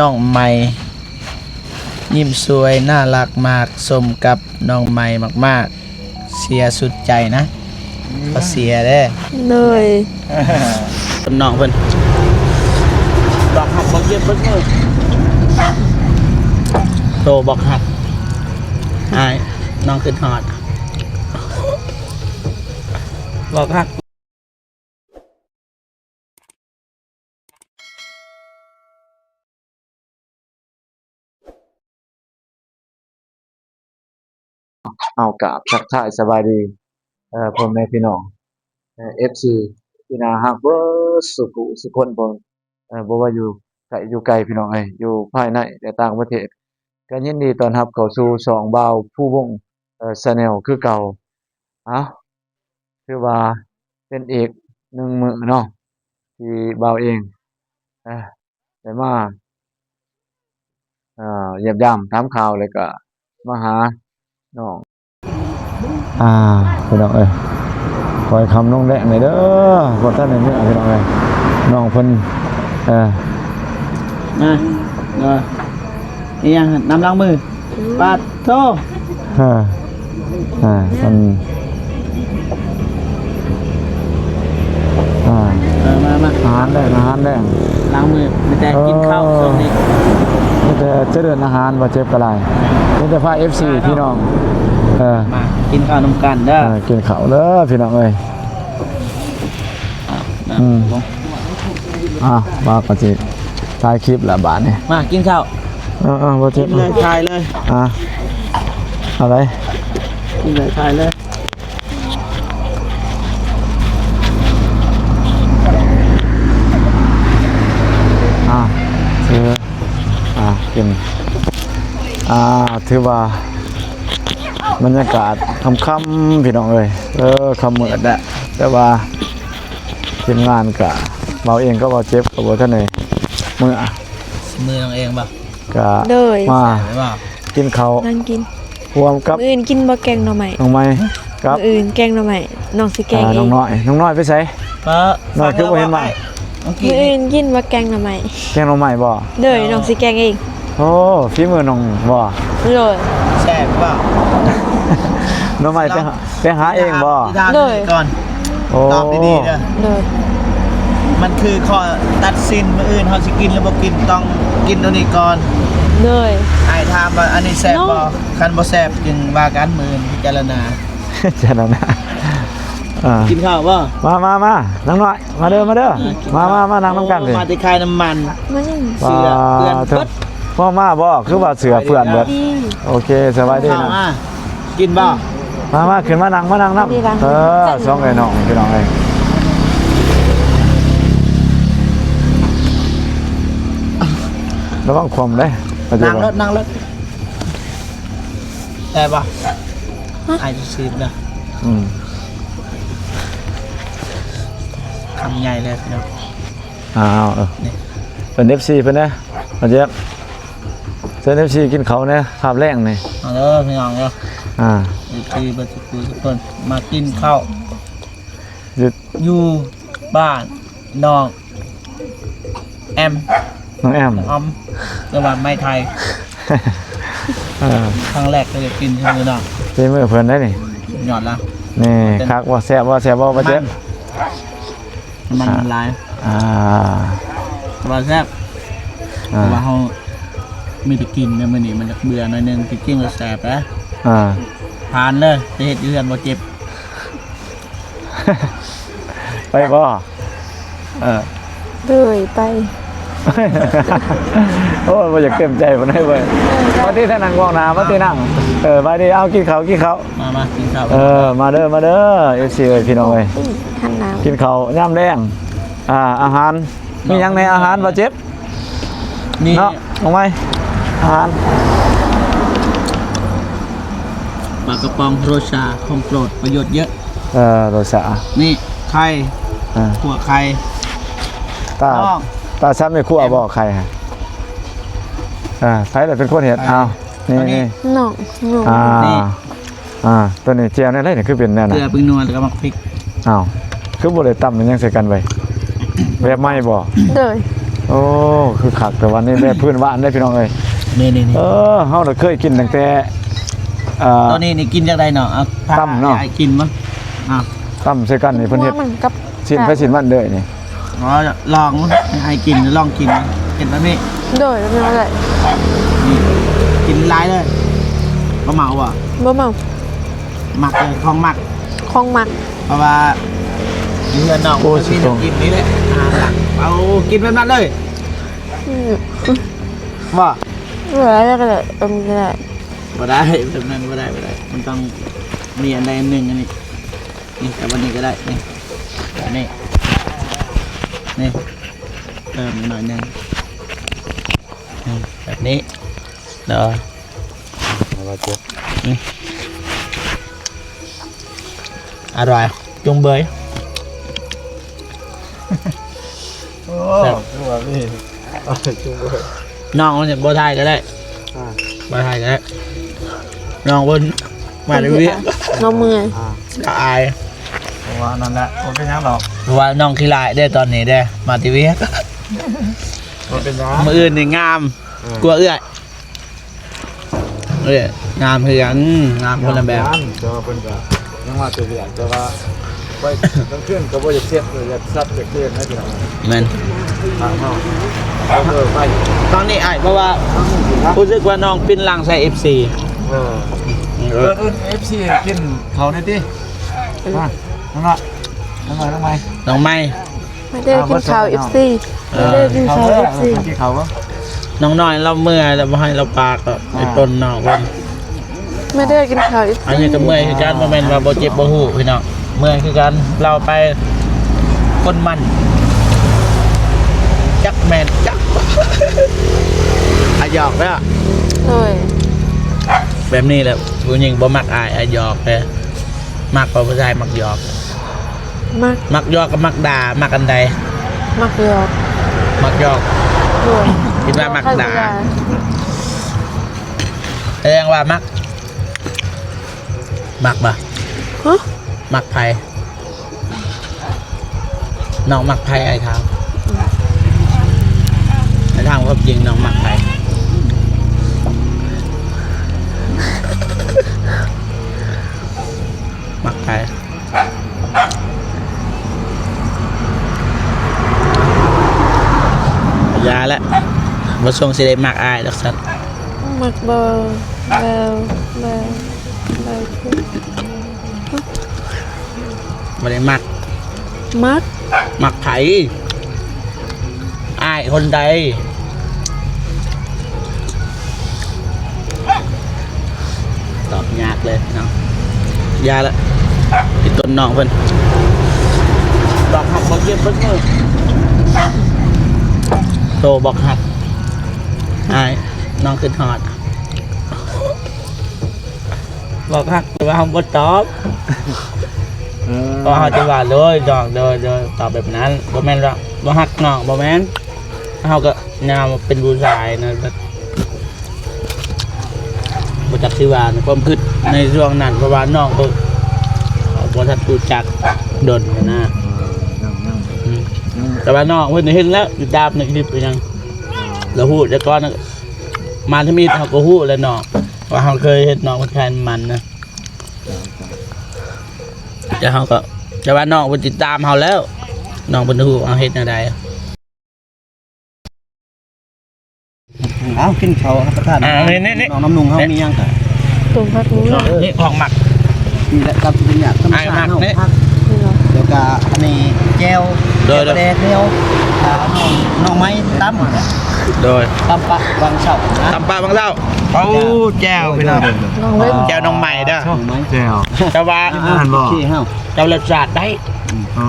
ນ້ອງໃໝ່ ຍິ້ມສວຍ ໜ້າລັກມາກ ສົມກັບນ້ອງໃໝ່ມາກໆ ເຊຍສຸດໃຈນະ ຂໍເຊຍເດີ້. ໂດຍ ຄົນນ້ອງເພິ່ນ ບອກຮັກບອກເຈັບເບິດມື້ ໂຕບອກຮັກ ອ້າຍ ນ້ອງຄິດຮອດ ບອກຮັກ. ເອົາ ກາບທັກທາຍສະບາຍດີ ເອີ ພໍ່ແມ່ພີ່ນ້ອງ ເອີ ເອັຟຊີ ທີ່ໜ້າຮັກເບິດສູ່ຜູ້ສູ່ຄົນ ບໍ່ ເອີ ບໍ່ວ່າຢູ່ໃກ້ຢູ່ໄກ ພີ່ນ້ອງເອີຍ ຢູ່ພາຍໃນ ແລະ ຕ່າງປະເທດ ກໍຍິນດີຕ້ອນຮັບເຂົ້າສູ່ຊ່ອງບ່າວພູວົງ ເອີ Channel ຄືເກົ່າ. ເອົ້າ ຖືວ່າເປັນອີກໜຶ່ງມື້ເນາະ ທີ່ບ່າວເອງ ເອີ ໄດ້ມາ ເອີ ຢ້ຽມຢາມຖາມຂ່າວ ແລ້ວກໍມາຫານ້ອງ ອ່າ ພີ່ນ້ອງເອີຍ ຄອຍຄຳນ້ອງແດງນີ້ເດີ ບໍ່ທັນໄດ້ເມືອ ພີ່ນ້ອງເອີຍ ນ້ອງເພິ່ນ ເອີ ມາ ເອີ ອີຫຍັງ ນ້ຳລ້າງມື ປາດໂທ ເອີ ເອີ ມັນ ອ່າ ເອີ ມາ ມາ ອາຫານແລງ ອາຫານແລງ ລ້າງມື ມີແຕ່ກິນເຂົ້າ ເອີ ຊ່ວງນີ້ ມີແຕ່ຈະເລີນອາຫານ ບໍ່ເຈັບກໍຫຼາຍ ມີແຕ່ພາເອັຟຊີ ພີ່ນ້ອງ ເອີ ມາກິນເຂົ້ານຳກັນເດີ ເອີ ກິນເຂົ້າເດີ ພີ່ນ້ອງເອີຍ. ອືມ ອ່າ ວ່າກໍຊິຖ່າຍຄລິບລະບາດນີ້ ມາກິນເຂົ້າ ເອີໆ ບໍ່ເຈັບ ກິນເລີຍ ຖ່າຍເລີຍ ອ່າ ເອົາໄດ້ ກິນເລີຍ ຖ່າຍເລີຍ ອ່າ ຄື ອ່າ ກິນ ອ່າ ຖືວ່າ ບັນຍາກາດຄ່ຳໆ ພີ່ນ້ອງເອີຍ ເອີ ຄ່ຳມືດແລ້ວ ແຕ່ວ່າທີມງານກະ ເວົ້າເອງກໍເວົ້າເຈັບ ກໍບໍ່ທັນໄດ້ເມືອ ມືນ້ອງເອງບໍ່ ກະ ໂດຍ ມາ ແຊບບໍ່ ກິນເຂົ້າ ນັ່ງກິນ ຮ່ວມກັບ ມື້ອື່ນກິນບໍ່ແກງໜໍ່ໄມ້ ນ້ອງໃໝ່ ກັບ ມື້ອື່ນແກງໜໍ່ໄມ້ ນ້ອງຊິແກງ ອ່າ ເອງ ນ້ອງນ້ອຍ ນ້ອງນ້ອຍໄປໃສ? ເອີ ນ້ອຍຄືບໍ່ເຫັນມາ ມື້ອື່ນກິນບໍ່ແກງໜໍ່ໄມ້ ແກງໜໍ່ໄມ້ບໍ່? ໂດຍ ນ້ອງຊິແກງເອງ ໂອ້ ຝີມືນ້ອງບໍ່? ໂດຍ ແຊບບໍ່? ໜໍ່ໄມ້ໄປຫາ ໄປຫາເອງບໍ່? ໂດຍ ກ່ອນ ໂອ້ ຕອບດີໆເດີ ໂດຍ ມັນຄືຂໍ້ຕັດສິນ ມື້ອື່ນເຮົາຊິກິນຫຼືບໍ່ກິນ ຕ້ອງກິນໂຕນີ້ກ່ອນ ໂດຍ ອ້າຍຖາມວ່າອັນນີ້ແຊບບໍ່? ຄັນບໍ່ແຊບຈຶ່ງວ່າກັນ ມື້ອື່ນພິຈາລະນາ ຈາລະນາ ອ່າ ກິນເຂົ້າບໍ່? ມາ ມາ ມາ ນາງນ້ອຍ ມາເດີ ມາເດີ ມາ ມາ ມານັ່ງນຳກັນເດີ ມາແຕ່ຂາຍນ້ຳມັນ ມາຍັງ ເສື້ອເປື້ອນເບິດ ພໍ່ມາບໍ່? ຄືວ່າເສື້ອເປື້ອນເບິດ ໂອເຄ ສະບາຍດີ ມາ ກິນບໍ່? ມາ ມາ ຂຶ້ນມານັ່ງ ມານັ່ງນຳ ເອີ ສອງເອື້ອຍນ້ອງ ພີ່ນ້ອງເອີຍ ລະວັງຄວ່ຳເດ້ ນັ່ງລົດ ນັ່ງລົດ ໄດ້ບໍ່? ອ້າຍຊິຊີມເດີ ອືມ ຄຳໃຫຍ່ເລີຍເນາະ ອ້າວ ເອີ ນີ້ ເປັນເອັຟຊີເພິ່ນນະ ມາເຈັບ ເຊີນເອັຟຊີກິນເຂົ້າແດ່ ຄາບແລງນີ້ ມາເດີພີ່ນ້ອງເດີ ອ່າ ເອັຟຊີເບິດທຸກຜູ້ທຸກຄົນ ມາກິນເຂົ້າ ຢູ່ ຢູ່ບ້ານນ້ອງແອມ ນ້ອງແອມ ອອມ ແຕ່ວ່າໄມ້ໄທ ເອີ ຄັ້ງແລກທີ່ໄດ້ກິນ ພີ່ນ້ອງ ຝີມືເພິ່ນໄດ໋ນີ້ ຍອດລະ ນີ້ ຄັກບໍ່ ແຊບບໍ່ ແຊບບໍ່ ບໍ່ເຈັບ ມັນ ມັນຫຼາຍ ອ່າ ແຕ່ວ່າແຊບ ອ່າ ແຕ່ວ່າເຮົາມີແຕ່ກິນໃນມື້ນີ້ ມັນຢາກເບື່ອໜ້ອຍໜຶ່ງ ທີ່ຈິງລະແຊບເດ້ ອ່າ ຜ່ານເລີຍ ໄປເຮັດຢູ່ເຮືອນບໍ່ເຈັບ ໄປບໍ່? ເອີ ໂດຍ ໄປ ໂອ້ຍ ບໍ່ຢາກເຕັມໃຈປານໃດເວີຍ ມາຕິ ທາງນັ່ງກ້ອງໜ້າ ມາຕິນັ່ງ ເອີ ໄປດິ ເອົາ ກິນເຂົ້າ ກິນເຂົ້າ ມາ ມາ ກິນເຂົ້າ ເອີ ມາເດີ ມາເດີ ເອັຟຊີເອີຍ ພີ່ນ້ອງເອີຍ ກິນເຂົ້າຍາມແລງ ອ່າ ອາຫານ ມີຫຍັງແດ່ອາຫານ ບໍ່ເຈັບ? ນີ້ ເນາະ ນ້ອງໃໝ່ ອາຫານ ປາກະປ໋ອງໂຣຊາ ຂອງໂປດ ປະໂຫຍດເຍອະ ເອີ ໂຣຊາ ນີ້ ໄຂ່ ອ່າ ຂົ້ວໄຂ່ ຕາ ຕາຊຳໃນຄົວບໍ່ ໄຂ່ ອ່າ ໃຜລະເປັນຄົນເຮັດ? ອ້າວ ນີ້ ນີ້ ນ້ອງ ນ້ອງ ອ່າ ນີ້ ອ່າ ໂຕນີ້ແຈ່ວແນວໃດນີ້ ຄືເປັນແນວນັ້ນ? ເກືອ ແປ້ງນົວ ແລ້ວກໍໝາກພິກ ອ້າວ ຄືບໍ່ໄດ້ຕຳອີຫຍັງໃສ່ກັນໄວ້ ແບບໃໝ່ບໍ່? ໂດຍ ໂອ້ ຄືຄັກແຕ່ວ່ານີ້ແບບພື້ນບ້ານເດ້ພີ່ນ້ອງເອີຍ. ນີ້ໆໆ ເອີ ເຮົານະເຄີຍກິນຕັ້ງແຕ່ ເອີ ຕອນນີ້ນີ້ກິນຈັ່ງໃດເນາະ? ເອົາ ຕຳເນາະ ໃຫ້ອ້າຍກິນເບິ່ງ. ເອົາ ຕຳໃສ່ກັນນີ້ເພິ່ນເຮັດ ມັນກັບຊີ້ນໃຜຊີ້ນມັນເດີນີ້. ອໍ ລອງໃຫ້ອ້າຍກິນ ລອງກິນ ກິນແບບນີ້. ໂດຍ ແບບນີ້ກໍໄດ້. ນີ້ ກິນຫຼາຍເລີຍ ບໍ່ເມົາບໍ່? ບໍ່ເມົາ. ມັກເລີຍ ຂອງມັກ ຂອງມັກ ເພາະວ່າຢູ່ເຮືອນນ້ອງ ໂອ້ຍ ມີແນວກິນນີ້ແຫຼະ ອາຫານຫຼັກ. ເອົາ ກິນແບບນັ້ນເລີຍ. ອືມ ບໍ່ ບໍ່ໄດ້ກໍໄດ້ ເອີ ມັນກໍໄດ້. ບໍ່ໄດ້ ແບບນັ້ນບໍ່ໄດ້ ບໍ່ໄດ້ ມັນຕ້ອງມີອັນໃດອັນໜຶ່ງ. ອັນນີ້ ນີ້ ແຕ່ວ່ານີ້ກໍໄດ້ ນີ້ ແບບນີ້ ນີ້ ເພີ່ມອີກໜ້ອຍໜຶ່ງ ນີ້ ແບບນີ້ເນາະ. ອະຮ່ອຍຈຸງເບີຍ. ໂອ້ ແຊບ ຄືວ່າມີ ອະຮ່ອຍຈຸງເບີຍ. ນ້ອງມັນບໍ່ຖ່າຍກໍໄດ້ ອ່າ ບໍ່ຖ່າຍກໍໄດ້. ນ້ອງເພິ່ນມາແຕ່ວຽກ ນ້ອງເມື່ອຍ ອ່າ ກໍອາຍ. ເພາະວ່ານັ້ນແຫຼະ ບໍ່ເປັນຫຍັງດອກ ເພາະວ່ານ້ອງຂີ້ຮ້າຍເດ້ຕອນນີ້ເດ້ ມາແຕ່ວຽກ. ບໍ່ເປັນຫຍັງ ມື້ອື່ນນີ້ງາມ ເອີ ກວ່າເອື້ອຍ. ເອີ ງາມຄືກັນ ງາມຄົນລະແບບ. ງາມຄືກັນ ແຕ່ວ່າເພິ່ນກໍຍັງມາແຕ່ວຽກ ແຕ່ວ່າໄວ້ກາງຄືນກໍບໍ່ຢາກເຊັດ ຢາກຊັດຢາກເຕັ້ນໃຫ້ພີ່ນ້ອງ. ແມ່ນ ເອົາ ເອົາໄປ ຕອນນີ້ອ້າຍ ເພາະວ່າຮູ້ສຶກວ່ານ້ອງປິ່ນຫຼັງໃສ່ເອັບຊີ. ເອີ ເອີ ເອີ້ນເອັບຊີກິນເຂົ້າແດ່ຕິ. ມາ ນ້ອງນ້ອຍ ນ້ອງໃໝ່ ນ້ອງໃໝ່ ມາເດີກິນເຂົ້າ ເອັບຊີ ເອີ ມາເດີກິນເຂົ້າ ເອັບຊີ. ກິນເຂົ້າບໍ່? ນ້ອງນ້ອຍລາວເມື່ອຍ ລາວບໍ່ໃຫ້ລາວປາກ ອ່າ ໄອ້ຕົ້ນນ້ອງເພິ່ນ. ມາເດີກິນເຂົ້າ ເອັບຊີ. ອັນນີ້ກໍເມື່ອຍຄືກັນ ບໍ່ແມ່ນວ່າບໍ່ເຈັບບໍ່ຮູ້ພີ່ນ້ອງ ເມື່ອຍຄືກັນ. ລາວໄປຄົນມັນ ຈັກແມ່ນຈັກ ອາ ຫຍອກເດີ. ໂດຍ ແບບນີ້ແຫຼະ ຜູ້ຍິງບໍ່ມັກອາຍ ອາ ຫຍອກເດີ. ມັກບໍ່ ຜູ້ຊາຍມັກຫຍອກ? ມັກ ມັກຫຍອກກັບມັກດ່າ ມັກອັນໃດ? ມັກຫຍອກ ມັກຫຍອກ. ໂດຍ ຄິດວ່າມັກດ່າ ໃຜຊິດ່າ? ແສດງວ່າມັກ ມັກບໍ່? ຮະ? ມັກໃຜ? ນ້ອງມັກໃຜ ອ້າຍຖາມ? ອ້າຍຖາມຄວາມຈິງ ນ້ອງມັກໃຜ? ມັກໃຜ? ຢ່າແຫຼະ ບໍ່ຊົງຊິໄດ້ມັກອ້າຍດອກຊັ້ນ. ມັກບໍ່? ບໍ່ ບໍ່ ບໍ່ ບໍ່ໄດ້ມັກ. ມັກ ມັກໃຜ? ອ້າຍຄົນໃດ? ຕອບຍາກເລີຍເນາະ. ຢ່າລະ ອີ່ຕົນນ້ອງເພິ່ນ ບອກຮັກບອກເຈັບເບິດມື້ ໂທບອກຮັກ ອ້າຍ ນ້ອງຄິດຮອດ. ບອກຮັກ ແຕ່ວ່າເຮົາບໍ່ຕອບ. ເອີ ເພາະເຮົາຈະວ່າ ໂດຍ ນ້ອງ ໂດຍ ໂດຍ ຕອບແບບນັ້ນ. ບໍ່ແມ່ນວ່າບໍ່ຮັກນ້ອງ ບໍ່ແມ່ນ. ເຮົາກໍຍາມເປັນຜູ້ຊາຍນະ ແບບ ບໍ່ຈັກຊິວ່ານະ ຄວາມຄິດໃນຊ່ວງນັ້ນ ເພາະວ່ານ້ອງກໍບໍ່ທັນຮູ້ຈັກດົນນະ. ອືມ ແຕ່ວ່ານ້ອງເພິ່ນເຫັນແລ້ວ ຕິດຕາມໃນຄລິບອີ່ຫຍັງ ລະຮູ້ແຕ່ກ່ອນນະ. ມາທຳອິດເຮົາກໍຮູ້ແລ້ວເນາະ ວ່າເຮົາເຄີຍເຫັນນ້ອງເພິ່ນຂາຍນ້ຳມັນນະ. ແຕ່ເຮົາກໍ ແຕ່ວ່ານ້ອງເພິ່ນຕິດຕາມເຮົາແລ້ວ ນ້ອງເພິ່ນຮູ້ເຮົາເຮັດແນວໃດ. ເອົາ ກິນເຂົ້າຮັບປະທານອາຫານ. ນີ້ໆໆ ນ້ອງນ້ຳນຸງເຮົາມີຫຍັງກະ ຕົ້ມຜັກໝູ ນີ້ຂອງມັກ ນີ້ແຫຼະ ຕຳກິນຍາກ ທຳມະຊາດເຮົາ ຜັກ ແລ້ວກະອັນນີ້ແຈ່ວ ໂດຍ ແຈ່ວປາແດກແຈ່ວ ອ່າ ໜໍ່ໄມ້ຕຳ ໂດຍ ຕຳປະຫວ່າງເຊົ້ານະ ຕຳປະຫວ່າງເຊົ້າ. ໂອ້ ແຈ່ວພີ່ນ້ອງ ແຈ່ວໜໍ່ໄມ້ເດີ ແຈ່ວ ແຕ່ວ່າ ອ່າ ໂອເຄເຮົາ ແຕ່ວ່າລົດຊາດໄດ້ ອໍ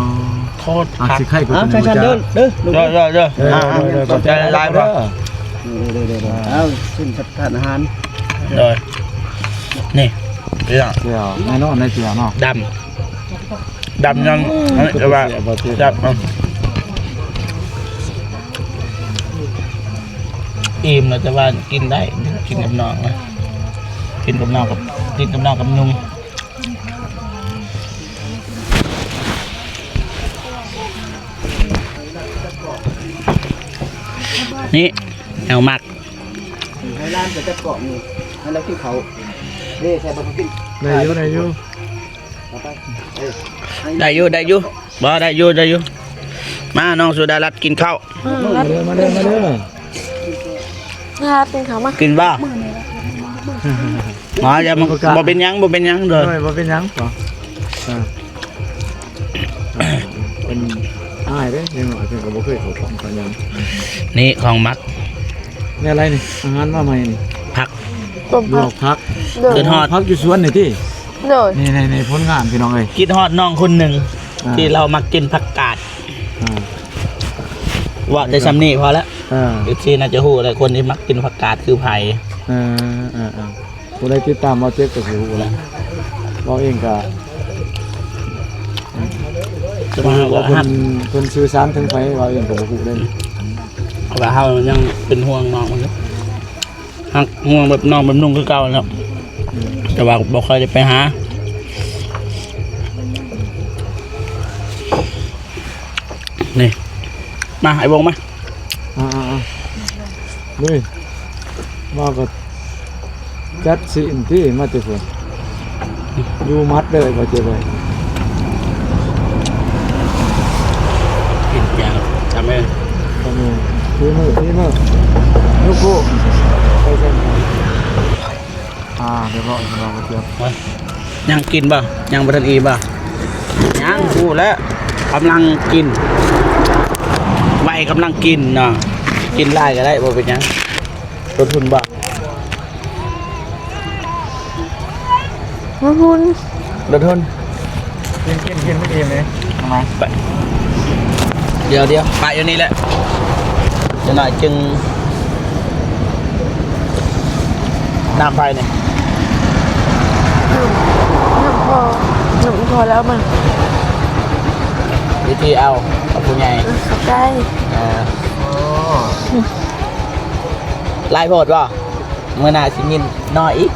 ໂຄດຄັກ. ເອົາ ເດີ ເດີ ເດີ ເດີ ອ່າ ຂອບໃຈຫຼາຍໆ ເດີ ເດີ ເດີ ເອົາ ຊິມທານອາຫານ ໂດຍ ນີ້ ພີ່ນ້ອງ ແຈ່ວ ແນ່ນອນໃນແຈ່ວເນາະ ດຳ ດຳນຳ ແຕ່ວ່າແຊບ ອີ່ມແລ້ວ ແຕ່ວ່າກິນໄດ້ ກິນກັບນ້ອງນະ ກິນກັບນ້ອງ ກັບ ກິນກັບນ້ອງກັບນຸ່ງ. ເ ນີ້ແນວມັກ ໃຫ້ຫຼານໄປຈັບກອງຢູ່ ໃຫ້ລາວກິນເຂົ້າເດ້ ໃສ່ບໍ່ກິນ ໄດ້ຢູ່ ໄດ້ຢູ່ ເອົາໄປ ເອີ ໄດ້ຢູ່ ໄດ້ຢູ່ ບໍ່ ໄດ້ຢູ່ ໄດ້ຢູ່ ມາ ນ້ອງສຸດາລັດກິນເຂົ້າ ອືມ ມາເດີ ມາເດີ ມາເດີ ມາກິນເຂົ້າມາ ກິນບໍ່? ອໍ ຢ່າ ບໍ່ເປັນຫຍັງ ບໍ່ເປັນຫຍັງເດີ ໂດຍ ບໍ່ເປັນຫຍັງ ເອີ ເປັນອ້າຍເດ້ ຍັງນ້ອຍເພິ່ນກໍບໍ່ເຄີຍເຂົ້າກ້ອງເຂົ້າຫຍັງ ນີ້ຂອງມັກ ແນວໃດນີ້ ອາຫານມາໃໝ່ນີ້ ຜັກ ຕົ້ມຜັກ ລວກຜັກ ໂດຍ ຄິດຮອດ ຜັກຢູ່ສວນນີ້ຕິ ໂດຍ ນີ້ ນີ້ ນີ້ ຜົນງານພີ່ນ້ອງເອີຍ ຄິດຮອດນ້ອງຄົນໜຶ່ງ ອ່າ ທີ່ລາວມັກກິນຜັກກາດ ອ່າ ເວົ້າແຕ່ຊ່ຳນີ້ພໍລະ ເອີ ເອັຟຊີ ໜ້າຈະຮູ້ແຫຼະ ຄົນທີ່ມັກກິນຜັກກາດຄືໃຜ ເອີ ເອີ ເອີ ຜູ້ໃດຕິດຕາມເວົ້າເຈັກກໍຊິຮູ້ແຫຼະ ເວົ້າເອງກໍ ແຕ່ວ່າເຮົາກໍ ເພິ່ນ ເພິ່ນສື່ສານເຖິງໃຜ ເວົ້າເອງກໍບໍ່ຮູ້ເດ້ ເພາະວ່າເຮົາຍັງເປັນຫ່ວງນ້ອງເພິ່ນຢູ່ ຮັກຫ່ວງແບບນ້ອງແບບນຸ່ງຄືເກົ່າແຫຼະ ອືມ ແຕ່ວ່າບໍ່ຄ່ອຍໄດ້ໄປຫາ ນີ້ ມາ ໄອ້ວົງມາ ອ່າໆໆ ນີ້ ມາກໍຈັດຊີ້ນຕິ ມາແຕ່ພຸ້ນ ຢູ່ໝັດເລີຍ ບໍ່ເຈັບເລີຍ ກິນແຈ່ວ ຈຳເອີ ຈຳເອີ ຝີມື ຝີມື ຍກໂປ້ ໄປເຊິ່ງ ອ່າ ຮຽບຮ້ອຍ ຮຽບຮ້ອຍ ບໍ່ເຈັບ ຍັງກິນບໍ່? ຍັງບໍ່ທັນອີ່ມບໍ່? ຍັງ ຮູ້ແລ້ວ ກຳລັງກິນ ໄວກຳລັງກິນເນາະ ກິນຫຼາຍກໍໄດ້ ບໍ່ເປັນຫຍັງ ລົດຫຸ່ນບໍ່? ລົດຫຸ່ນ ລົດຫຸ່ນ ກິນ ກິນ ກິນ ບໍ່ອີ່ມເດ້ ເອົາມາ ໄປ ດຽວ ດຽວ ປະຢູ່ນີ້ແຫຼະ ຈັກໜ້ອຍຈຶ່ງ ນ້ຳໃຜນີ້? ນ້ຳ ນ້ຳພໍ່ ນ້ຳພໍ່ແລ້ວມັນ ວິທີເອົາ ເອົາຜູ້ໃຫຍ່ ເອີ ເຂົ້າໃຈ ເອີ ໂອ້ ຫຼາຍໂພດບໍ່? ມື້ໜ້າຊິມີໜໍ່ອີກ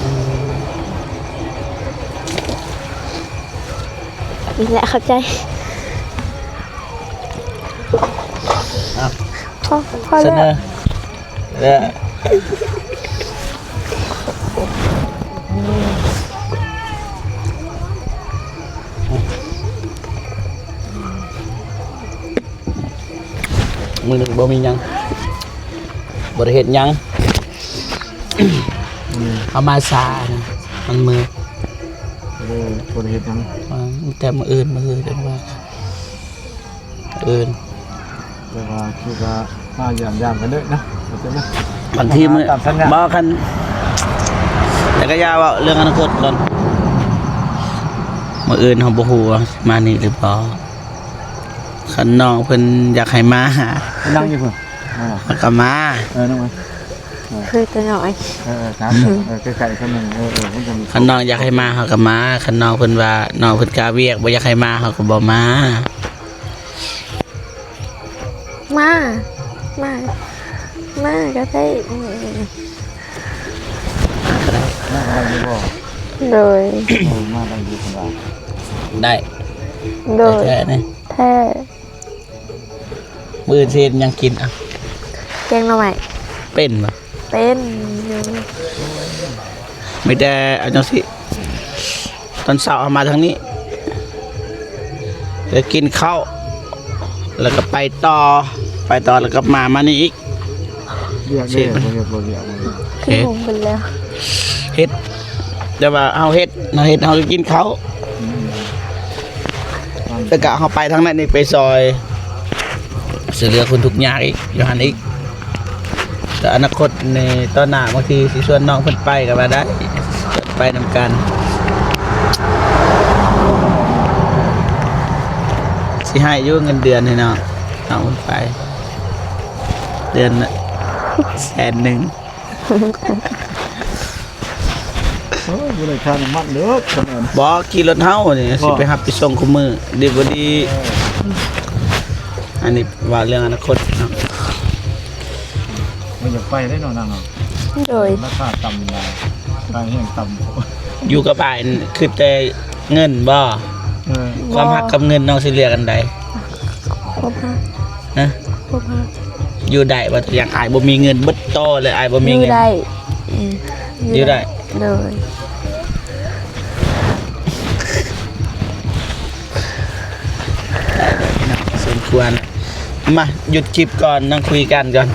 ອືມ ນີ້ແຫຼະ ເຂົ້າໃຈ ເອົາ ພໍ ພໍແລ້ວ ສະເໜີ ເອີ ມື້ໜຶ່ງບໍ່ມີຫຍັງ ບໍ່ໄດ້ເຮັດຫຍັງ ອືມ ເຮົາມາຊ້ານະ ມັນເມື່ອຍ ເອີ ບໍ່ໄດ້ເຮັດຫຍັງ ເອີ ມີແຕ່ມື້ອື່ນ ມື້ອື່ນຈັ່ງວ່າກັນ ອື່ນ ແຕ່ວ່າຄືວ່າມາຢ້ຽມຢາມກັນເດີເນາະ ເອົາເນາະ ບາງທີມື້ ຕາມສັນຍາ ບໍ່ ຄັນ ແຕ່ກໍຢ່າເວົ້າເລື່ອງອະນາຄົດກ່ອນ ມື້ອື່ນເຮົາບໍ່ຮູ້ວ່າຊິມານີ້ຫຼືບໍ່ ຄັນນ້ອງເພິ່ນຢາກໃຫ້ມາ ນັ່ງຢູ່ພຸ້ນ ອ່າ ເຮົາກໍມາ ເອີ ນັ່ງມາ ເອີ ຄືແຕ່ນ້ອຍ ເອີ ເອີ ຕາມ ເອີ ໃກ້ໆ ສ່ຳໜຶ່ງ ເອີ ເອີ ມັນກໍມີ ຄັນນ້ອງຢາກໃຫ້ມາເຮົາກໍມາ ຄັນນ້ອງເພິ່ນວ່າ ນ້ອງເພິ່ນກະວຽກ ບໍ່ຢາກໃຫ້ມາ ເຮົາກໍບໍ່ມາ ມາ ມາ ມາກໍໄດ້ ມາກໍໄດ້ຢູ່ບໍ່? ໂດຍ ເອີ ມາໄດ້ຢູ່ ເພິ່ນວ່າ ໄດ້ ໂດຍ ແທ້ໆ ນີ້ ແທ້ ມື້ອື່ນຊິເຮັດຫຍັງກິນ? ອ່ະ ແກງໜໍ່ໄມ້ ເປັນບໍ່? ເປັນຢູ່ ມີແຕ່ເອົາຈັ່ງຊີ້ ຕອນເຊົ້າເຮົາມາທາງນີ້ ໄປກິນເຂົ້າ ແລ້ວກໍໄປຕໍ່ ໄປຕໍ່ແລ້ວກໍມາ ມານີ້ອີກ ວຽກເດ້ ບໍ່ເຮັດ ບໍ່ວຽກ ເຮັດ ເຮັດ ແຕ່ວ່າເຮົາເຮັດ ເຮົາເຮັດ ເຮົາກໍກິນເຂົ້າ ອືມ ແລ້ວກະເຮົາໄປທາງນັ້ນອີກ ໄປຊ່ອຍ ຊ່ວຍເຫຼືອຄົນທຸກຍາກອີກ ຢູ່ຫັ້ນອີກ ແຕ່ອະນາຄົດໃນຕອນໜ້າ ບາງທີຊິຊວນນ້ອງເພິ່ນໄປກໍວ່າໄດ້ ໄປນຳກັນ ຊິໃຫ້ຢູ່ເງິນເດືອນໃຫ້ນ້ອງ ນ້ອງເພິ່ນໄປ ເດືອນລະແສນໜຶ່ງ. ໂອ້ຍ ບໍ່ໄດ້ຄ່ານ້ຳມັນເດີ ບໍ່ ຂີ່ລົດເຮົານີ້ ບໍ່ ຊິໄປຮັບໄປສົ່ງຄູ່ມື້ ດີບໍ່ດີ ເອີ ອັນນີ້ວ່າເລື່ອງອະນາຄົດເນາະ ບໍ່ຢາກໄປເດ້ເນາະນາງເນາະ ໂດຍ ລາຄາຕ່ຳຫຼາຍ ຄ່າແຮງຕ່ຳ ຢູ່ກັບອ້າຍຄືແຕ່ເງິນບໍ່? ເອີ ຄວາມຮັກກັບເງິນນ້ອງຊິເລືອກອັນໃດ? ຄວາມຮັກ ຮະ? ບໍ່ພໍ. ຢູ່ໄດ້ບໍ່? ຢ່າງອ້າຍບໍ່ມີເງິນ ເບິດຕໍ່ເລີຍ ອ້າຍບໍ່ມີເງິນ. ຢູ່ໄດ້. ອືມ ຢູ່ໄດ້. ໂດຍ. ສົມຄວນ. ມາ ຢຸດຄລິບກ່ອນ ນັ່ງຄຸຍກັນກ່ອນ.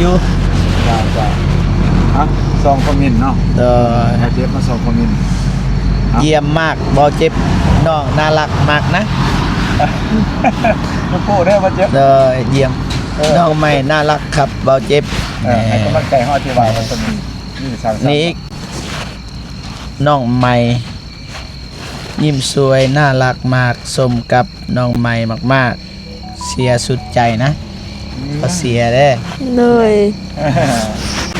ຢູ່ ເຈົ້າ ເຈົ້າ ອ່ະ ສອງຄອມເມັນເນາະ ໂດຍ ບາດເຈັບມາສອງຄອມເມັນ ອ່ະ ຢ້ຽມມາກ ບໍ່ເຈັບ ນ້ອງໜ້າລັກມາກນະ ມາໂປ້ເດີບາດເຈັບ ໂດຍ ຢ້ຽມ ເອີ ນ້ອງໃໝ່ໜ້າລັກຄັບ ບໍ່ເຈັບ ເອີ ໃຫ້ກຳລັງໃຈເຮົາອະທິບາຍວ່າຕົວນີ້ ນີ້ສ້າງສັນ ນີ້ອີກ ນ້ອງໃໝ່ ຍິ້ມສວຍ ໜ້າລັກມາກ ສົມກັບນ້ອງໃໝ່ມາກໆ ເຊຍສຸດໃຈນະ ອືມ ຂໍເຊຍເດີ ໂດຍ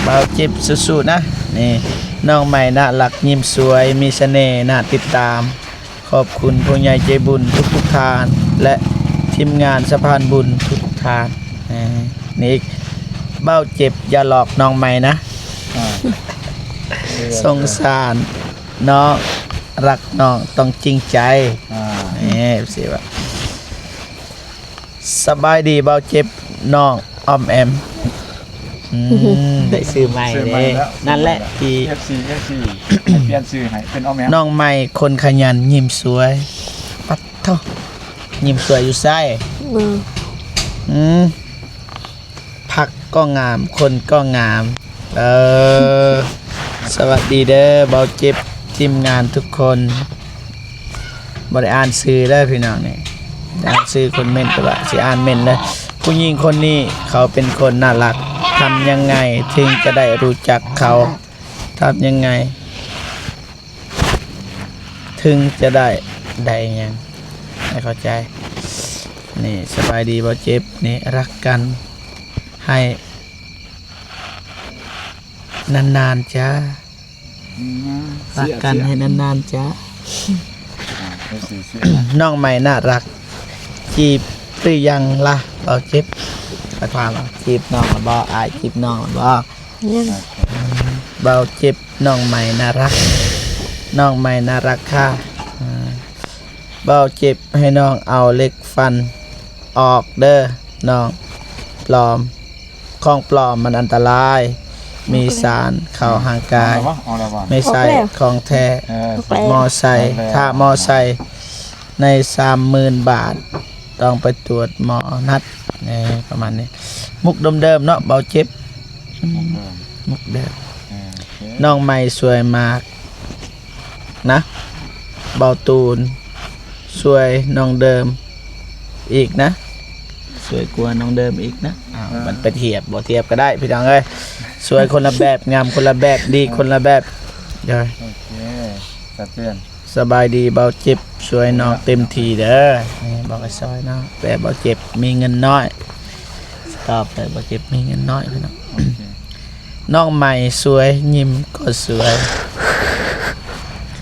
ບ່າວເຈັບສູ້ໆນະ ນີ້ ນ້ອງໃໝ່ໜ້າລັກ ຍິ້ມສວຍ ມີສະເໜ່ ໜ້າຕິດຕາມ ຂອບຄຸນຜູ້ໃຫຍ່ໃຈບຸນທຸກໆທ່ານ ແລະ ທີມງານສະພານບຸນທຸກໆທ່ານ ນີ້ອີກ ບ່າວເຈັບຢ່າຫຼອກນ້ອງໃໝ່ນະ ອ່າ ສົງສານ ນ້ອງ ລັກນ້ອງຕ້ອງຈິງໃຈ ອ່າ ນີ້ ຊິວ່າ ສະບາຍດີບ່າວເຈັບ ນ້ອງອອມແອມ ອືມ ໄດ້ຊື່ໃໝ່ ຊື່ໃໝ່ເດ້ ແລ້ວ ນັ້ນແຫຼະທີ່ ເອັຟຊີ ເອັຟຊີ ໃຫ້ປ່ຽນຊື່ໃຫ້ເປັນອອມແອມ ນ້ອງໃໝ່ຄົນຂະຫຍັນຍິ້ມສວຍ ປັດໂທ້ ຍິ້ມສວຍຢູ່ໃສ? ອືມ ອືມ ຜັກກໍງາມ ຄົນກໍງາມ ເອີ ສະຫວັດດີເດີ ບ່າວເຈັບ ທີມງານທຸກຄົນ ບໍ່ໄດ້ອ່ານຊື່ເດີພີ່ນ້ອງນີ້ ອ່ານຊື່ຄົນເມັ້ນ ແຕ່ວ່າຊິອ່ານເມັ້ນເດີ ຜູ້ຍິງຄົນນີ້ເຂົາເປັນຄົນໜ້າລັກ ທຳຍັງໄງເຖິງຈະໄດ້ຮູ້ຈັກເຂົາ ທຳຍັງໄງ ເຖິງຈະໄດ້ ໄດ້ຫຍັງ ໃຫ້ເຂົ້າໃຈ ນີ້ ສະບາຍດີບໍ່ເຈັບ ນີ້ ຮັກກັນໃຫ້ນານໆຈ້າ ອືມ ຮັກກັນໃຫ້ນານໆຈ້າ ອ່າ ເອັຟຊີ ນ້ອງໃໝ່ໜ້າລັກ ຈີບຫຼືຍັງລະ ບໍ່ເຈັບ ຂ້ອຍຖາມວ່າ ຈີບນ້ອງລະບໍ່ ອ້າຍຈີບນ້ອງລະບໍ່? ຍັງ ບ່າວເຈັບ ນ້ອງໃໝ່ໜ້າລັກ ນ້ອງໃໝ່ໜ້າລັກຄ່ະ ອ່າ ບ່າວເຈັບ ໃຫ້ນ້ອງເອົາເຫຼັກຟັນອອກເດີ ນ້ອງປອມ ຂອງປອມມັນອັນຕະລາຍ ມີສານເຂົ້າຮ່າງກາຍ ເອົາແລ້ວບໍ່? ເອົາແລ້ວບໍ່? ໄມ່ໃຊ້ ອອກແລ້ວ ຂອງແທ້ ເອີ ອອກແລ້ວ ໝໍໃສ່ ອອກແລ້ວ ຖ້າໝໍໃສ່ ໃນສາມໝື່ນບາດ ຕ້ອງໄປຕວດໝໍນັດ ເອີ ປະມານນີ້ ມຸກເດີມໆເນາະ ເບົາເຈັບ ອືມ ມຸກເດີມ ເອີ ໂອເຄ ນ້ອງໃໝ່ສວຍມາກນະ ເບົາຕູນ ສວຍນ້ອງເດີມອີກນະ ສວຍກວ່ານ້ອງເດີມອີກນະ ອ້າວ ເອີ ມັນໄປທຽບ ບໍ່ທຽບກໍໄດ້ພີ່ນ້ອງເອີຍ ສວຍຄົນລະແບບ ງາມຄົນລະແບບ ດີຄົນລະແບບ ໂດຍ ໂອເຄ ຊັດເຈນ ສະບາຍດີ ເບົາເຈັບ ຊ່ວຍນ້ອງເຕັມທີ່ເດີ ນີ້ບອກໃຫ້ຊ່ອຍນ້ອງ ແຕ່ເບົາເຈັບມີເງິນນ້ອຍ ຕອບໄປ ເບົາເຈັບມີເງິນນ້ອຍພີ່ນ້ອງ ໂອເຄ ນ້ອງໃໝ່ສວຍ ຍິ້ມກໍສວຍ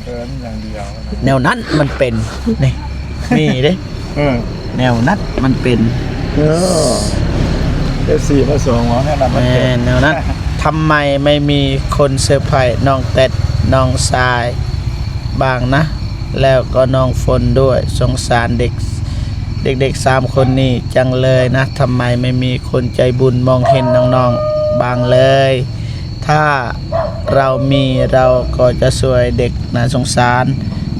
ເຂີນຢ່າງດຽວນະ ແນວນັ້ນມັນເປັນ ນີ້ ມີເດ້ ເອີ ແນວນັ້ນມັນເປັນ ເອີ ເອັຟຊີມາສອງ ເວົ້າແນວນັ້ນມັນເປັນ ແມ່ນແນວນັ້ນ ທຳໄມໄມ່ມີຄົນເຊີໄພນ້ອງແຕັດ ນ້ອງຊາຍ ບາງນະ ແລ້ວກໍນ້ອງຝົນດ້ວຍ ສົງສານເດັກ ເດັກໆສາມຄົນນີ້ຈັງເລີຍນະ ທຳໄມໄມ່ມີຄົນໃຈບຸນມອງເຫັນນ້ອງໆບາງເລີຍ ຖ້າເຮົາມີເຮົາກໍຈະຊ່ວຍເດັກ ໜ້າສົງສານ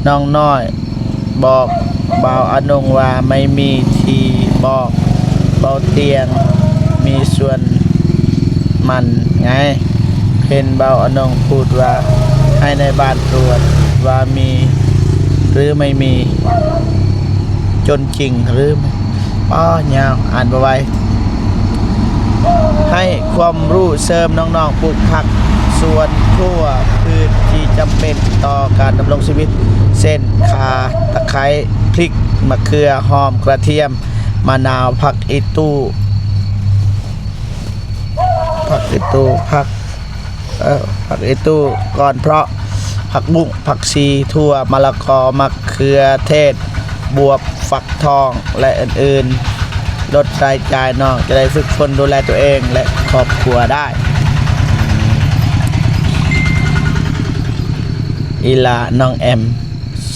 ນ້ອງນ້ອຍ ບອກບ່າວອານົງວ່າໄມ່ມີທີ່ບອກ ເບົາຕຽງມີສ່ວນ ມັນໄງ ເຫັນບ່າວອານົງພູດວ່າ ໃຫ້ນາຍບ້ານຕວດວ່າມີ ຫຼື ໄມ່ມີ ຈົນຈິງ ຫຼື ປ້າຍາວ ອ່ານບໍ່ໄຫວ ໃຫ້ຄວາມຮູ້ເສີມນ້ອງໆປູກຜັກສວນຄົວ ພືດທີ່ຈຳເປັນຕໍ່ການດຳລົງຊີວິດ ເຊັ່ນ ຂ່າ, ຕະໄຄ, ພລິກ, ມະເຂືອ, ຫອມ, ກະທຽມ, ມະນາວ, ຜັກອີຕູ່, ຜັກອີຕູ່, ຜັກ ເອີ ຜັກອີຕູ່, ກ້ອນເພາະ, ຜັກບຸ້ງ, ຜັກຊີ, ຖົ່ວ, ມະລະກອ, ມະເຂືອເທດ, ບວບ, ຟັກທອງ ແລະ ອື່ນໆ. ລົດລາຍຈ່າຍ, ນ້ອງຈະໄດ້ຝຶກຝົນດູແລຕົວເອງ ແລະ ຄອບຄົວໄດ້. ອີ່ຫຼ້າ ນ້ອງແອມ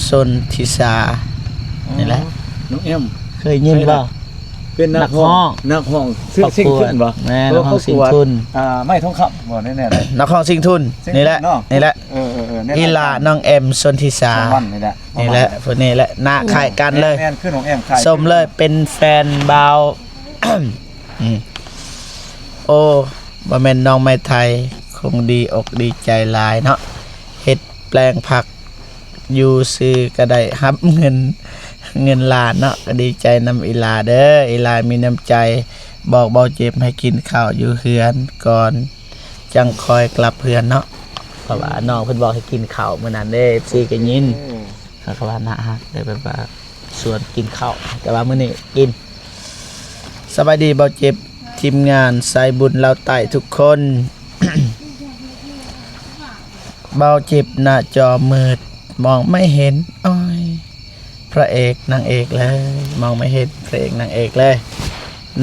ຊົນທິສາ ນີ້ແຫຼະ. ນ້ອງແອມ ເຄີຍຍິນບໍ່? ເປັນນັກຮ້ອງ ນັກຮ້ອງ ນັກຮ້ອງເຊິ່ງ ເຊິ່ງທຶນບໍ່? ແມ່ນ ນັກຮ້ອງເຊິ່ງທຶນ ອ່າ ໄມ້ທອງຄຳບໍ່? ແນ່ໆ ນັກຮ້ອງເຊິ່ງທຶນ ເຊິ່ງ ນີ້ແຫຼະ ເນາະ ນີ້ແຫຼະ ເອີໆໆ ອີ່ຫຼ້າ ນ້ອງແອມ ຊົນທິສາ ນີ້ແຫຼະ ນີ້ແຫຼະ ຜູ້ນີ້ແຫຼະ ໜ້າຄ້າຍກັນເລີຍ ແມ່ນໆ ຄືນ້ອງແອມຄ້າຍ ສົມເລີຍ ເປັນແຟນບ່າວ ອືມ ໂອ້ ບໍ່ແມ່ນນ້ອງໄມ້ໄທ ຄົງດີອົກດີໃຈຫຼາຍເນາະ ເຮັດແປງຜັກຢູ່ຊື່ກໍໄດ້ຮັບເງິນ ເງິນລ້ານເນາະ ກໍດີໃຈນຳອີ່ຫຼ້າເດີ ອີ່ຫຼ້າມີນ້ຳໃຈ ບອກເບົາເຈັບໃຫ້ກິນເຂົ້າຢູ່ເຮືອນກ່ອນ ຈັ່ງຄ່ອຍກັບເຮືອນເນາະ ເພາະວ່ານ້ອງເພິ່ນບອກໃຫ້ກິນເຂົ້າມື້ນັ້ນເດ້ ເອັຟຊີກໍຍິນ ເຂົາກໍວ່າໜ້າຮັກ ແບບວ່າຊວນກິນເຂົ້າ ແຕ່ວ່າມື້ນີ້ກິນ. ສະບາຍດີເບົາເຈັບ ທີມງານສາຍບຸນລາວໃຕ້ທຸກຄົນ ເບົາເຈັບໜ້າຈໍມືດ ມອງໄມ່ເຫັນ ໂອ້ຍ ພະເອກນາງເອກເລີຍ ມອງໄມ່ເຫັນພະເອກນາງເອກເລີຍ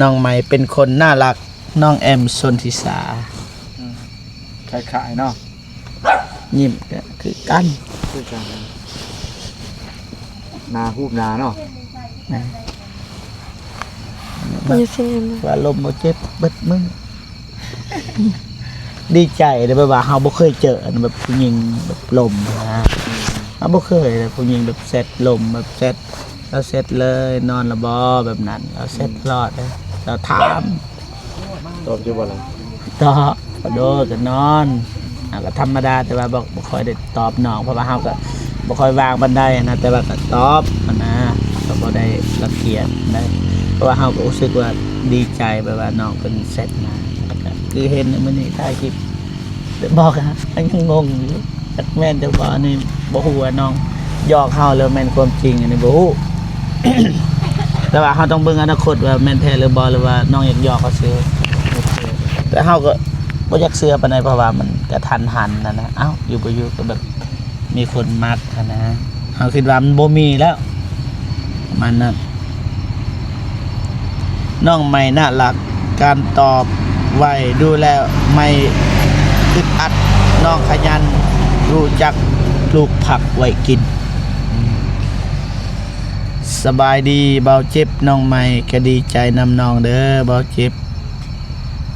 ນ້ອງໃໝ່ເປັນຄົນໜ້າຮັກ ນ້ອງແອມຊົນທິສາ ອືມ ຄ້າຍໆເນາະ ຍິ້ມກໍຄືກັນ ຄືກັນ ໜ້າຮູບໜ້າເນາະ ແມ່ນ ຢູ່ທີ່ນັ້ນ ວ່າລົມບໍ່ເຈັບເບິດມື້ ດີໃຈເດ້ ແບບວ່າເຮົາບໍ່ເຄີຍເຈີອັນແບບຜູ້ຍິງແບບລົມນະ ເຮົາບໍ່ເຄີຍເລີຍ ຜູ້ຍິງແບບແຊັດລົມ ແບບແຊັດ ລາວແຊັດເລີຍ ນອນລະບໍ່ ແບບນັ້ນ ລາວແຊັດຕະຫຼອດເລີຍ ລາວຖາມ ຕອບຢູ່ບໍ່ລະ? ຕອບ ໂດຍ ກໍນອນ ອ່າ ກໍທຳມະດາ ແຕ່ວ່າບໍ່ ບໍ່ຄ່ອຍໄດ້ຕອບນ້ອງ ເພາະວ່າເຮົາກໍບໍ່ຄ່ອຍວ່າງປານໃດນະ ແຕ່ວ່າກໍຕອບຫັ້ນນະ ກໍບໍ່ໄດ້ລັງກຽດປານໃດ ເພາະວ່າເຮົາກໍຮູ້ສຶກວ່າດີໃຈ ແບບວ່ານ້ອງເພິ່ນແຊັດມາ ແລ້ວກໍຄືເຫັນໃນມື້ນີ້ຖ່າຍຄລິບ ບອກ ກໍຍັງງົງຢູ່ ຈັກແມ່ນຈັກບໍ່ ອັນນີ້ບໍ່ຮູ້ວ່ານ້ອງຫຍອກເຮົາ ຫຼືແມ່ນຄວາມຈິງ ອັນນີ້ບໍ່ຮູ້ ແຕ່ວ່າເຮົາຕ້ອງເບິ່ງອະນາຄົດວ່າແມ່ນແທ້ຫຼືບໍ່ ຫຼືວ່ານ້ອງຢາກຫຍອກເຮົາຊື່ ແຕ່ເຮົາກໍບໍ່ຢາກເຊື່ອປານໃດ ເພາະວ່າມັນກະທັນຫັນຫັ້ນນະ ເອົ້າ ຢູ່ບໍ່ຢູ່ກໍແບບມີຄົນມັກຫັ້ນນະ ເຮົາຄິດວ່າມັນບໍ່ມີແລ້ວ ປະມານນັ້ນ. ນ້ອງໃໝ່ໜ້າຮັກ ການຕອບໄວ ດູແລ້ວໃໝ່ອຶດອັດ ນ້ອງຂະຫຍັນ ຮູ້ຈັກປູກຜັກໄວ້ກິນ. ສະບາຍດີເບົາເຈັບ ນ້ອງໃໝ່ ກະດີໃຈນຳນ້ອງເດີ ເບົາເຈັບ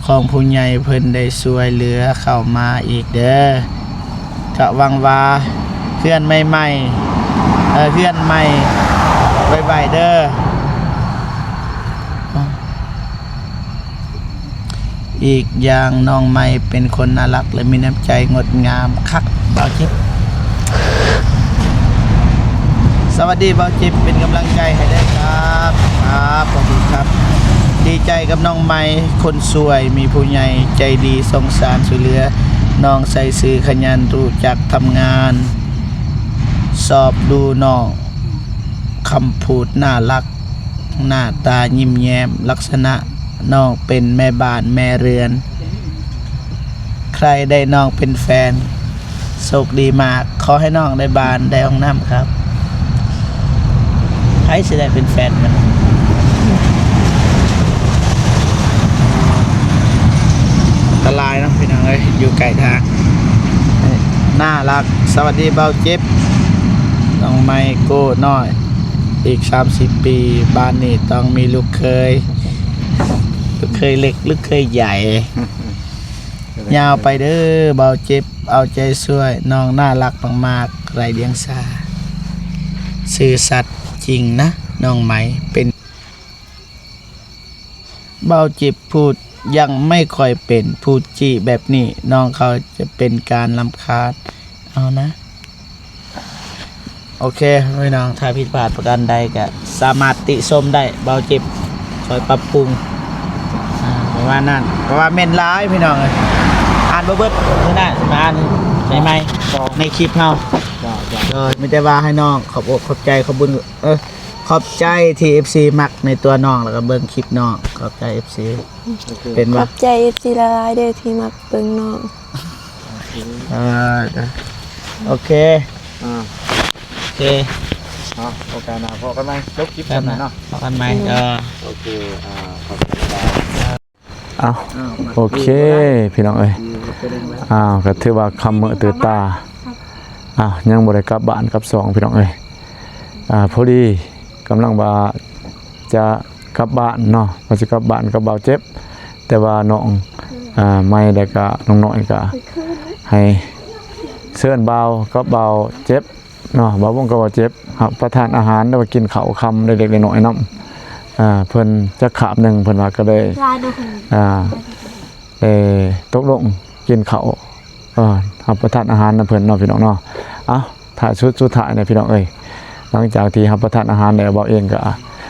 ຂອງຜູ້ໃຫຍ່ເພິ່ນໄດ້ຊ່ວຍເຫຼືອເຂົ້າມາອີກເດີ ກະຫວັງວ່າເຮືອນໃໝ່ໆ ເອີ ເຮືອນໃໝ່ໄວໆເດີ. ອີກຢ່າງນ້ອງໃໝ່ເປັນຄົນໜ້າຮັກ ແລະ ມີນ້ຳໃຈງົດງາມຄັກ ເບົາຈິບ. ສະຫວັດດີເບົາຈິບ ເປັນກຳລັງໃຈໃຫ້ເດີຄັບ. ຄັບ ຂອບຄຸນຄັບ. ດີໃຈກັບນ້ອງໃໝ່ຄົນສວຍ ມີຜູ້ໃຫຍ່ໃຈດີສົງສານຊ່ວຍເຫຼືອນ້ອງ ໃສ່ຊື່ຂະຫຍັນ ຮູ້ຈັກທຳງານ ຊອບດູນ້ອງ ຄຳພູດໜ້າຮັກ ໜ້າຕາຍິ້ມແຍ້ມ ລັກສະນະ ນ້ອງເປັນແມ່ບ້ານແມ່ເຮືອນ ໃຄໄດ້ນ້ອງເປັນແຟນ ໂຊກດີມາກ ຂໍໃຫ້ນ້ອງໄດ້ບ້ານໄດ້ຫ້ອງນ້ຳຄັບ. ໃຜຊິໄດ້ເປັນແຟນກັນ ອັນຕະລາຍເນາະພີ່ນ້ອງເອີຍ ຢູ່ໃກ້ທາງ ໜ້າຮັກ. ສະຫວັດດີເບົາຈິບ ນ້ອງໄມໂກ້ນ້ອຍ. ອີກສາມສິບປີ ບ້ານນີ້ຕ້ອງມີລູກເຂີຍ ລູກເຂີຍເລັກ ລູກເຂີຍໃຫຍ່ ຍາວໄປເດີເບົາຈິບ ເອົາໃຈຊ່ວຍ ນ້ອງໜ້າຮັກມາກໆ ໄຮ້ດຽງສາ ຊື່ສັດຈິງນະ ນ້ອງໄມ ເປັນ ເບົາຈິບ ພູດຍັງໄມ່ຄ່ອຍເປັນ ພູດຈີ້ແບບນີ້ ນ້ອງເຂົາຈະເປັນການລຳຄານເອົານະ. ໂອເຄພີ່ນ້ອງ ຖ້າຜິດພາດປະການໃດກະສາມາດຕິຊົມໄດ້ ເບົາຈິບ ຄອຍປັບປຸງ ອ່າ ປະມານນັ້ນ ເພາະວ່າແມ່ນຫຼາຍພີ່ນ້ອງເອີຍ ອ່ານບໍ່ເບິດ ມື້ໜ້າຊິມາອ່ານໃໝ່ໆ ໃນຄລິບເຮົາ. ໂດຍ ມີແຕ່ວ່າໃຫ້ນ້ອງຂອບອົກຂອບໃຈ ຂອບບຸນ ເອີ ຂອບໃຈທີ່ເອັຟຊີມັກໃນຕົວນ້ອງ ແລ້ວກໍເບິ່ງຄລິບນ້ອງ ຂອບໃຈເອັຟຊີ ໂອເຄ ເປັນບໍ່? ຂອບໃຈເອັຟຊີຫຼາຍໆເດີທີ່ມັກເບິ່ງນ້ອງ. ເອີ ໂອເຄ ອ່າ ໂອເຄ ເອົາ ໂອກາດໜ້າພໍ້ກັນໃໝ່ ຈົບຄລິບສ່ຳນັ້ນເນາະ ພໍ້ກັນໃໝ່ ເອີ ໂອເຄ ອ່າ ຂອບໃຈຫຼາຍ. ເອົາ ອ່າ ໂອເຄ ພີ່ນ້ອງເອີຍ ອ່າ ກໍຖືວ່າຄ່ຳມື້ຕື່ນຕາ ອ່າ ຍັງບໍ່ໄດ້ກັບບ້ານກັບຊ່ອງພີ່ນ້ອງເອີຍ ອ່າ ພໍດີກຳລັງວ່າຈະກັບບ້ານເນາະ ວ່າຊິກັບບ້ານກັບບ່າວເຈັບ ແຕ່ວ່ານ້ອງ ອ່າ ໄມ ແລ້ວກະນ້ອງນ້ອຍກະໃຫ້ເຊີນບ່າວກັບບ່າວເຈັບ ເນາະ ບ່າວວົງກໍວ່າເຈັບ ຮັບປະທານອາຫານ ຫຼືວ່າກິນເຂົ້າຄ່ຳເລັກໆນ້ອຍໆນຳ ອ່າ ເພິ່ນຈັກຄາບໜຶ່ງ ເພິ່ນວ່າກໍໄດ້ ອ່າ ເອີ ຕົກລົງກິນເຂົ້າ ເອີ ຮັບປະທານອາຫານນຳເພິ່ນເນາະ ພີ່ນ້ອງເນາະ. ເອົ້າ ທ້າຍສຸດສຸດທ້າຍນະ ພີ່ນ້ອງເອີຍ ຫຼັງຈາກທີ່ຮັບປະທານອາຫານແລ້ວ ບ່າວເອງກໍ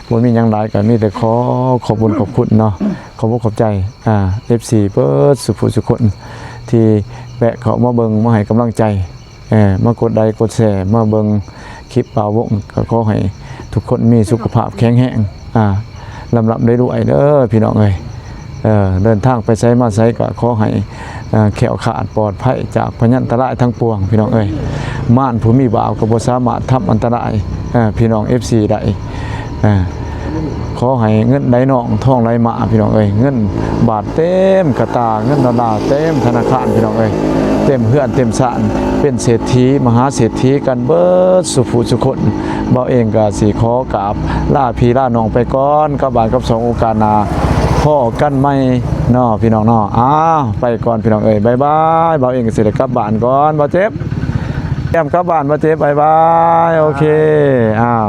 ບໍ່ມີຫຍັງຫຼາຍ ກໍມີແຕ່ຂໍຂອບບຸນຂອບຄຸນເນາະ ຂອບອົກຂອບໃຈ ອ່າ ເອັຟຊີ ເບິດສູ່ຜູ້ສູ່ຄົນ ທີ່ແວະເຂົ້າມາເບິ່ງ ມາໃຫ້ກຳລັງໃຈ ເອີ ມາກົດໄລກົດແຊ ມາເບິ່ງຄລິບບ່າວວົງ ກໍຂໍໃຫ້ທຸກຄົນມີສຸຂະພາບແຂງແຮງ ອ່າ ລ່ຳໆລວຍໆເດີ ພີ່ນ້ອງເອີຍ. ເອີ ເດີນທາງໄປໃສມາໃສກໍຂໍໃຫ້ ເອີ ແຄ້ວຄາດປອດໄພຈາກພະຍັນຕະລາຍທັງປວງ ພີ່ນ້ອງເອີຍ. ມານຜູ້ມີບາບກໍບໍ່ສາມາດທຳອັນຕະລາຍ ເອີ ພີ່ນ້ອງເອັຟຊີໄດ້. ເອີ ຂໍໃຫ້ເງິນໄຫຼນອງ ທອງໄຫຼມາ ພີ່ນ້ອງເອີຍ. ເງິນບາດເຕັມກະຕ່າ ເງິນດອນລາເຕັມທະນາຄານ ພີ່ນ້ອງເອີຍ ເຕັມເຮືອນເຕັມຊານ ເປັນເສດຖີມະຫາເສດຖີກັນເບິດສູ່ຜູ້ສູ່ຄົນ. ບ່າວເອງກໍຊິຂໍກາບລາພີ່ລານ້ອງໄປກ່ອນ ກັບບ້ານກັບຊ່ອງ ໂອກາດໜ້າພໍ້ກັນໃໝ່ເນາະ ພີ່ນ້ອງເນາະ. ອ້າວ ໄປກ່ອນ ພີ່ນ້ອງເອີຍ ບາຍບາຍ. ບ່າວເອງກໍຊິໄດ້ກັບບ້ານກ່ອນ ບ່າວເຈັບ ຕຽມກັບບ້ານ ບ່າວເຈັບ ບາຍບາຍ. ໂອເຄ ອ້າວ.